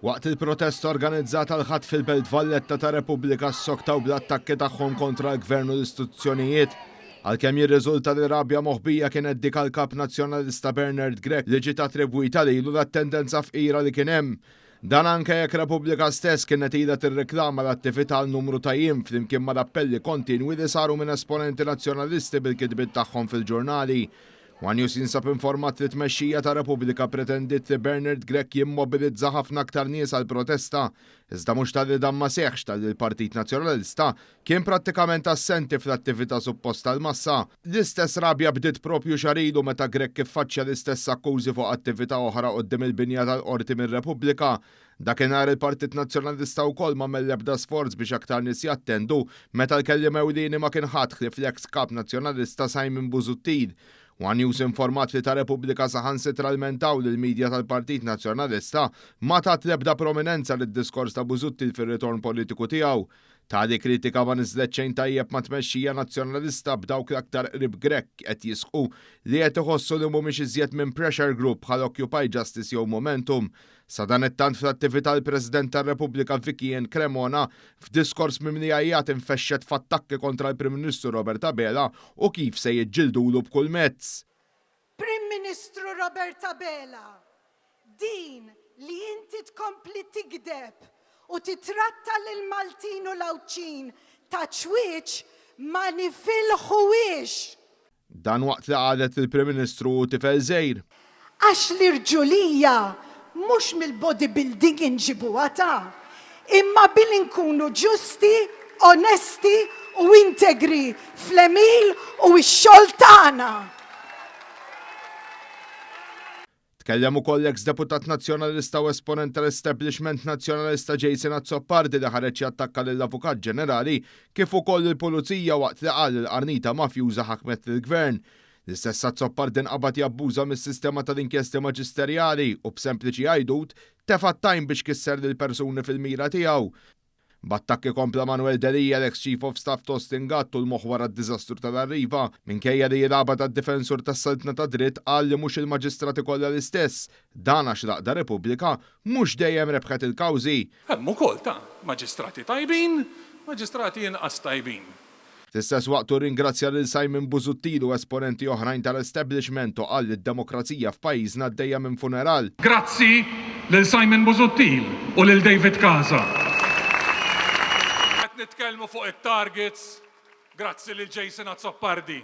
Waqt il-protesta organizzata l-Ħadd fil-Belt Valletta ta' Repubblika ssoktaw bl-attakki tagħhom kontra l-Gvern u l-istituzzjonijiet. Għalkemm jirriżulta li rabja moħbija kienet dik għall-Kap Nazzjonalista Bernard Grech li ġiet attribwita lilu l-attendenza fqira li kien hemm. Dan anke jekk Repubblika stess kienet ilha tirriklama l-attività għal numru ta' jiem flimkien mal-appelli kontinwi li saru minn esponenti Nazzjonalisti bil-kitbiet tagħhom fil-ġurnali. One News jinsab informat li t-tmexxija ta' Repubblika pretendiet li Bernard Grech jimmobilizza ħafna aktar nies għall-protesta, iżda mhux talli dan ma seħħx talli l-Partit Nazzjonalista kien prattikament assenti fl-attività suppost tal-massa. L-istess rabja bdiet proprju xahar ilu meta Grech iffaċċja l-istess akkużi fuq attività oħra quddiem il-binja tal-Qorti minn Repubblika. Dakinhar il-Partit Nazzjonalista wkoll m'għamel l-ebda sforz biex aktar nies jattendu meta l-kelliem ewlieni ma kien ħadd ħlief l-eks Kap Nazzjonalista Simon Busuttil. One News informat li ta' Repubblika saħansitra lmentaw li l-media tal-Partit Nazzjonalista ma tat l-ebda prominenza lid-diskors ta' Busuttil fir-ritorn politiku tiegħu. Tali kritika ma niżlet xejn tajjeb mat-tmexxija Nazzjonalista b'dawk l-aktar qrib Grech qed jisħqu li qed iħossu li mhumiex iżjed minn pressure group bħal Occupy Justice jew Momentum. Sadanittant fl-attività l-President tar-Repubblika Vicky Ann Cremona f'diskors mimli għajjat infexxet f'attakki kontra l-Prim Ministru Robert Abela u kif se jiġġildulu b'kull mezz. Prim Ministru Robert Abela, din li inti tkompli tigdeb u titratta lill-Maltin u l-Għawdxin ta' ċwieċ ma nifilħuhiex! Dan waqt li qalet li l-Prim Ministru hu tifel żgħir. Għax l-irġulija mhux mill-bodybuilding inġibuha ta, imma billi nkunu ġusti, onesti u integri fl-għemil u x-xogħol tagħna. Tkellem ukoll l-eks deputat Nazzjonalista u esponent tal-establishment Nazzjonalista Jason Azzopardi li ħareġ jattakka lill-Avukat Ġenerali kif ukoll lill-Pulizija waqt li qal li l-qarnita mafjuża ħakmet lill-Gvern. L-istess Azzopardi nqabad jabbuża mis-sistema tal-inkjesti maġisterjali u b'sempliċi għajdut tefa' t-tajn biex kisser lill-persuni fil-mira tiegħu. B'attakki kompla Manuel Delia, l-eks Chief of Staff t'Austin Gatt u l-moħħ wara d-diżastru tal-Arriva, minkejja li jilgħabha ta' difensur tas-saltna tad-dritt qal li mhux il-maġistrati kollha l-istess. Dan għax l-għaqda Repubblika mhux dejjem rebħet il-kawżi. Hemm ukoll ta' maġistrati tajbin, maġistrati inqas tajbin. Fl-istess waqt hu rringrazzja lil Simon Busuttil u esponenti oħrajn tal-establishment u qal li d-demokrazija f'pajjiżna għaddejja minn funeral. Grazzi lil Simon Busuttil u lil David Casa. Qed nitkellmu fuq it-targets, grazzi lil Jason Azzopardi.